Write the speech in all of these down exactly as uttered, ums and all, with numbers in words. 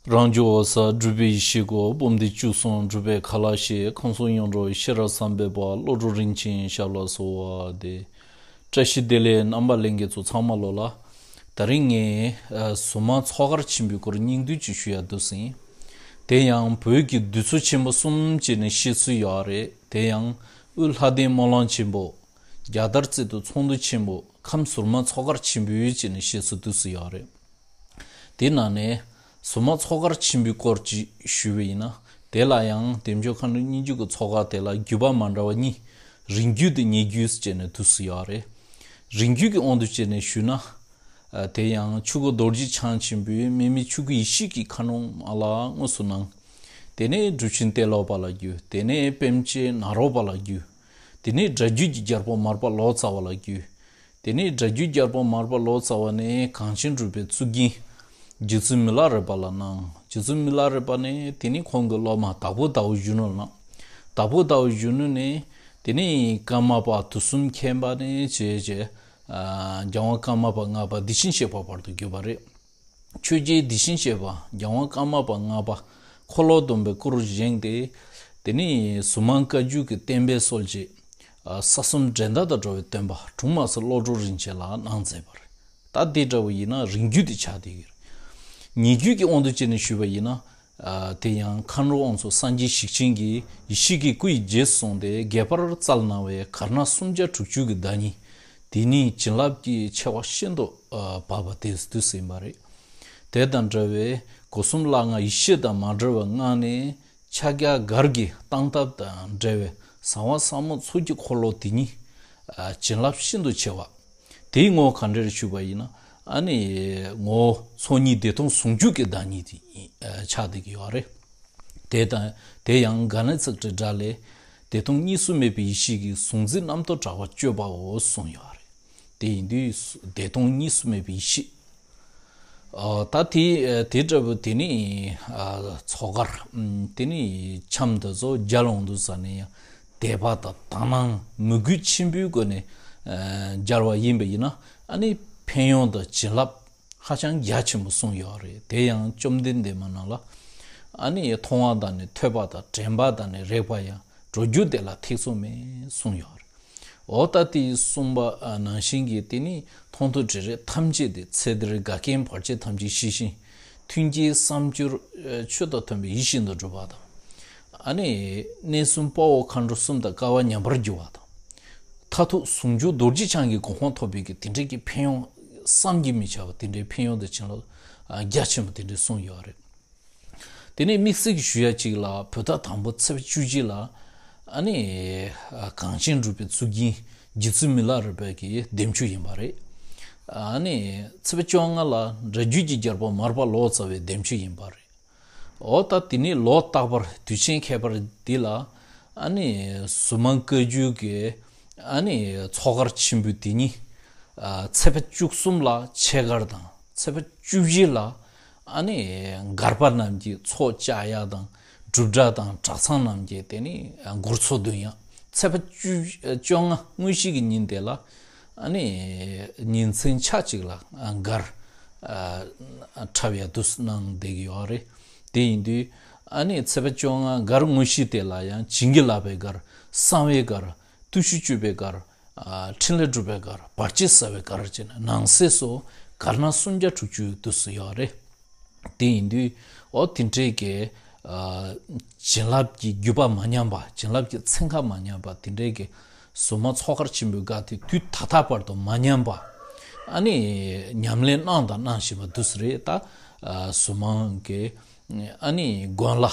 རང་བྱུང་འོད་གསལ་སྤྲུལ་པའི་ཡེ་ཤེས་སྐུ། བུམ་འདི་བཅུ་གསུམ་སྒྲུབ་པའི་ཁ་ལ་ཞེས། ཁམས་གསུམ་ཡོངས་གྲོལ་ཤེས་རབ་བསམ་པའི་དཔལ། བློ་གྲོས་རིན་ཆེན་ཞབས་ལ་གསོལ་བ་འདེབས། བཀྲ་ཤིས་བདེ་ལེགས། རྣམ་པ་ལྷན་རྒྱས་ཚོ་ཚང་མ་ལོ་ལ། ད་རིང་ངས་ཨ་གཟུངས་མང་ཚོགས་མཁར་ཆེན་པོའི་སྐོར་སྙིང་བསྡུས་ཅིག་ཞུ་ཡ་འདུག་ཟིན། དེ་ཡང་བོད་ཀྱི་བདུད་ཚོ་ཆེན་པོ་གསུམ་བཅས་ནས་བཤད་སྲོལ་ཡོད་རེད། དེ་ཡང་དབུས་ལྷ་ལྡན་སྨོན་ལམ་ཆེན་པོ། རྒྱལ་དར་རྩེ་ཏོག་ཚོགས་འདུ་ཆེན་པོ། ཁམས་ཟུར་མང་ཚོགས་མཁར་ཆེན་པོའི་བཅས་ནས་བཤད་སྲོལ་འདུག་སྲོལ་ཡོད་རེད། དེ་ནང་ནས་ཟུར་མང་ཚོགས་མཁར་ཆེན་པོའི་སྐོར་ཅིག་ཞུས་པ་ཡིན་ན། དེ་ལ་ཡང་བདེ་མཆོག་མཁའ་འགྲོ་སྙིང་རྗེ་གི་ཚོགས་མཁར་དེ་ལ་བརྒྱུད་པ་མ་འདྲ་བ་གཉིས། རིང་བརྒྱུད་དང་ཉེ་བརྒྱུད་ཅེས་ནས་འདུག་སྲོལ་ཡོད་རེད། རིང་བརྒྱུད་ཀྱི་དབང་དུ་བྱས་ནས་ཞུས་ན། ཨ་དེ་ཡང་ཆོས་སྐུ་རྡོ་རྗེ་འཆང་ཆེན་པོས་དམིགས་མེད་ཆོས་སྐུ་ཡེ་ཤེས་ཀྱི་མཁའ་འགྲོ་མ་ལ་དངོས་སུ་སྣང་། དེ་ནས་གྲུབ་ཆེན་ཏེ་ལོ་པ་ལ་བརྒྱུད། དེ་ནས་པཎ་ཆེན་ནཱ་རོ་པ་ལ་བརྒྱུད། དེ་ནས་སྒྲ་བརྒྱུད་ཀྱི་རྒྱལ་པོ་མར་པ་ལོ་ཙཱ་བ་ལ་བརྒྱུད། དེ་ནས་སྒྲ་བརྒྱུད་རྒྱལ་པོ་མར་པ་ལོ་ཙཱ་བ་ནས་གངས་ཅན་གྲུབ་པའི་གཙུག་རྒྱན་རྗེ་བཙུན་མི་ལ་རས་པ་ལ་གནང་། རྗེ་བཙུན་མི་ལ་རས་པ་ནས་དེ་ནས་ཁོང་གི་སློབ་མ་དྭགས་པོ་ཟླ་བ་གཞོན་ནུ་ལ་གནང་། དྭགས་པོ་ཟླ་བ་གཞོན་ནུ་ནས་དེ་ནས་ཀརྨ་པ་དུས་གསུམ་མཁྱེན་པ་ནས་བྱས་བྱས། ཨ་རྒྱལ་དབང་ཀརྨ་པ་ལྔ་པ་བདེ་ཆེན་བཞི་པ་བར་དུ་བརྒྱུད་པ་རེད། ཆོས་རྗེ་བདེ་ཆེན་བཞི་པ་རྒྱལ་དབང་ཀརྨ་པ་ལྔ་པ་འཁོར་ལོ་སྡོམ་པའི་སྐུ་རུ་བཞེངས་ཏེ། དེ་ནས་ཟུར་མང་བཀའ་བརྒྱུད་ཀྱི་བསྟན་པའི་སྲོལ་འབྱེད། ཨ་ས་གསུམ་འགྲན་ཟླ་དང་བྲལ་བའི་སྟོན་པ་དྲུང་མ་ཟུར་བློ་གྲོས་རིན་ཆེན་ལ་གནང་མཛད་པ་རེད། ད་དེ་འདྲ་བོ་ཡིན་ན་རིང་བརྒྱུད་དེ་ཆགས་བསྡད་ཡོད་རེད། ཉེ་བརྒྱུད་ཀྱི་དབང་དུ་བྱས་ནས་ཞུས་པ་ཡིན་ན། ཨ་དེ་ཡང་མཁའ་འགྲོ་དབང་ཕྱུག་སངས་རྒྱས་ཞིང་ཆེན་གྱི་ཡེ་ཤེས་ཀྱི་སྐུ་ཡི་རྗེས་སུ་བཟུང་སྟེ་དགྱེས་པར་སྩལ་གནང་བའི་གར་སྣ་སུམ་བརྒྱ་དྲུག་ཅུ་གི་བདག་ཉིད། དེ་ནི་བྱིན་རླབས་ཀྱི་ཆེ་བ་ཤིན་ཏུ་ཨ་བབ་པ་དེ་དུས་ཟིན་པ་རེད། དེ་དང་འདྲ་བའི་སྒོ་གསུམ་ལྷ་སྔགས་ཡེ་ཤེས་དང་མ་བྲལ་བར་མངའ་ནས་ཕྱག་རྒྱ་གར་གྱི་སྟངས་སྟབས་དང་འབྲེལ་བའི་གསང་བ་ཟབ་མོ་ཚོགས་ཀྱི་འཁོར་ལོ་དེ་ཉིད་ཨ་བྱིན་རླབས་ཤིན་ཏུ་ཆེ་བ། དེའི་ངོ་བོ་ག་འདྲར་ཞུས་པ་ཡིན་ན། ཨ་ནི་ངོ་བོ་ཚོགས་གཉིས་བདེ་སྟོང་ཟུང་འཇུག་གི་བདག་ཉིད་དེ་ཡིན་ཨ་ཆགས་བསྡད་ཀྱི་ཡོད་རེད། དེ་དང་དེ་ཡང་ག་ན་ཚིག་གྲི་སྒྲ་ལས། བདེ་སྟོང་གཉིས་སུ་མེད་པའི་ཡེ་ཤེས་ཀྱི་གཟུང་འཛིན་རྣམ་རྟོག་བྲལ་བ་སྤྱོད་པའོ་གསུངས་ཡོད་རེད། དེ་ཡིན་དུས་བདེ་སྟོང་གཉིས་སུ་མེད་པའི་ཡེ་ཤེས། ཨ་ད་དེ་དེ་འདྲ་བོ་དེ་ནི་ཨ་ཚོགས་མཁར་དེ་ནི་འཆམ་དེ་ཚོ་རྒྱལ་འོང་དུས་ས་ནས་ཡང་དད་པ་དང་དག་སྣང་མོས་གུས་ཆེན་པོའི་སྒོ་ནས་ཨ་མཇལ་བ་ཡིན་པ་ཡིན་ན། ཨ་ནི་ཕན་ཡོན་དང་བྱིན་རླབས་ཧ་ཅང་རྒྱ་ཆེན་པོ་གསུངས་ཡོད་རེད། དེ་ཡང་བཅོམ་ལྡན་འདས་མ་ནང་ལ། ཨ་ནི་མཐོང་བ་དང་ནི་ཐོས་པ་དང་དྲན་པ་དང་ནི་རེག་པ་ཡང་གྲོལ་འགྱུར་དེ་ལ་ཐེ་ཚོམ་མེད་གསུངས་ཡོད་རེད། འོ་ད་དེ་གསུངས་པ་ནང་བཞིན་གྱི་དེ་ནི་མཐོང་ཐོས་དྲན་རེག་ཐམས་ཅད་དེ། ཚེ་འདིར་འགལ་རྐྱེན་བར་ཆད་ཐམས་ཅད་ཞི་ཞིང་། མཐུན་རྐྱེན་བསམ་སྦྱོར་ཆོས་དང་མཐུན་པའི་ཡིད་བཞིན་དུ་འགྲུབ་པ་དང་། ཨ་ནི་གནས་གསུམ་དཔའ་བོ་མཁའ་འགྲོ་གསུམ་དང་སྐལ་བ་མཉམ་པར་འགྱུར་བ་དང་། མཐར་ཐུག་ཟུང་འཇུག་རྡོ་རྗེ་འཆང་གི་གོ་འཕང་ཐོབ་པའི་གི་དེ་འདྲའི་གི་ཕན་ཡོན་བསམ་གྱིས་མི་ཁྱབ་པ་དེ་འདྲའི་ཕན་ཡོན་དང་བྱིན་རླབས་རྒྱ་ཆེན་པོ་དེ་འདྲའི་གསུངས་ཡོད་རེད། དེ་ནས་དམིགས་བསལ་གྱི་ཞུ་ཡ་གཅིག་ལ་བོད་ཟླ་དང་པོ་ཚེས་པ་བཅུ་གཅིག་ལ་ཨ་ནི་གངས་ཅན་གྲུབ་པའི་གཙུག་རྒྱན་རྗེ་བཙུན་མི་ལ་རས་པའི་གི་དེབ་མཆོད་ཡིན་པ་རེད། ཨ་ནི་ཚེས་པ་བཅོ་ལྔ་ལ་སྒྲ་བརྒྱུད་ཀྱི་རྒྱལ་པོ་མར་པ་ལོ་ཙཱ་བའི་དེབ་མཆོད་ཡིན་པ་རེད། འོ་ད་དེ་ནས་ལོ་རྟག་པར་དུས་ཆེན་ཁྱད་པར་འདི་ལ་ཨ་ནི་ཟུར་མང་བཀའ་བརྒྱུད་ཀྱི་ཨ་ནི་ཚོགས་མཁར་ཆེན་པོ་དེ་ཉིད་ཨ་ཚེས་པ་བཅུ་གསུམ་ལ་ཆེ་མགར་དང་། ཚེས་པ་བཅུ་བཞི་ལ་ཨ་ནི་མགར་པ་རྣམས་ཀྱི་ཚོགས་བཅར་ཡ་དང་། སྒྲུབ་གྲྭ་དང་གྲྭ་ཚང་རྣམས་ཀྱི་དེ་ནི་མགུར་ཚོགས་འདོན་ཡ། ཚེས་པ་བཅུ་བཅོ་ལྔ་དངོས་གཞི་གི་ཉིན་དེ་ལ་ཨ་ནི་ཉིན་མཚན་ཆ་གཅིག་ལ་མགར་འཁྲབ་ཡ་དུ་གནང་བསྡད་ཀྱི་ཡོད་རེད། དེ་ཡིན་དུས་ཨ་ནི་ཚེས་པ་བཅོ་ལྔ་མགར་དངོས་གཞི་དེ་ལ་ཡང་བྱིན་གྱིས་བརླབས་པའི་མགར། གསང་བའི་མགར། བརྟུལ་ཞུགས་སྤྱོད་པའི་མགར། ཨ་འཕྲིན་ལས་སྒྲུབ་པའི་མགར། བར་ཆད་སེལ་བའི་མགར་བཅས་ནས་ནང་གསེས་སུ་མགར་སྣ་སུམ་བརྒྱ་དྲུག་ཅུ་དུ་སུ་ཡོད་རེད། དེ་ཡིན་དུས་འོ་དེ་འདྲའི་གི་ཨ་བྱིན་རླབས་ཀྱི་བརྒྱུད་པ་མ་ཉམས་པ། བྱིན་རླབས་ཀྱི་ཚན་ཁ་མ་ཉམས་པ། དེ་འདྲའི་གི་ཟུར་མང་ཚོགས་མཁར་ཆེན་པོའི་སྒར་དེ་དུས་ད་ལྟ་བར་དུ་མ་ཉམས་པ། ཨ་ནི་ཉམས་ལེན་གནང་དང་གནང་བཞིན་པ་དུ་སུ་རེད། ད་ཨ་ཟུར་མང་གི་ཨ་ནི་དགོན་ལ།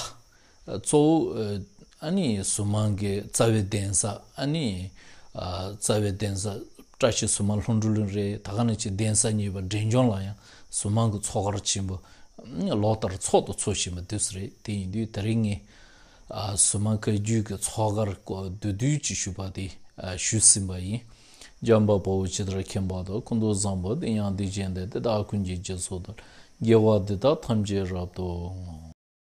གཙོ་བོ་ཨ་ནི་ཟུར་མང་གི་རྩ་བའི་གདན་ས། ཨ་ནི་ཨ་རྩ་བའི་གདན་ས་བཀྲ་ཤིས་ཟུར་མང་ལྷུན་གྲུབ་གླིང་རེད། ད་ག་ནང་བཞིན་གདན་ས་གཉིས་པ་འབྲས་ལྗོངས་ལ་ཡང་ཟུར་མང་གི་ཚོགས་མཁར་ཆེན་པོ་ལོ་ལྟར་ཚོགས་དང་ཚོགས་བཞིན་པ་དུས་རེད། དེ་ཡིན་དུས་དེ་རིང་ངས་ཨ་ཟུར་མང་བཀའ་བརྒྱུད་ཀྱི་ཚོགས་མཁར་སྐོར་བསྡུས་བསྡུས་ཀྱིས་ཞུས་པ་དེ་ཨ་ཞུས་ཟིན་པ་ཡིན། འཇམ་དཔལ་དཔའ་བོས་ཇི་ལྟར་མཁྱེན་པ་དང་། ཀུན་ཏུ་བཟང་པོ་དེ་ཡང་དེ་བཞིན་ཏེ། དེ་དག་ཀུན་གྱི་རྗེས་སུ་བདག་སློབ་དགེ་བ་འདི་དག་ཐམས་ཅད་རབ་ཏུ་བསྔོ།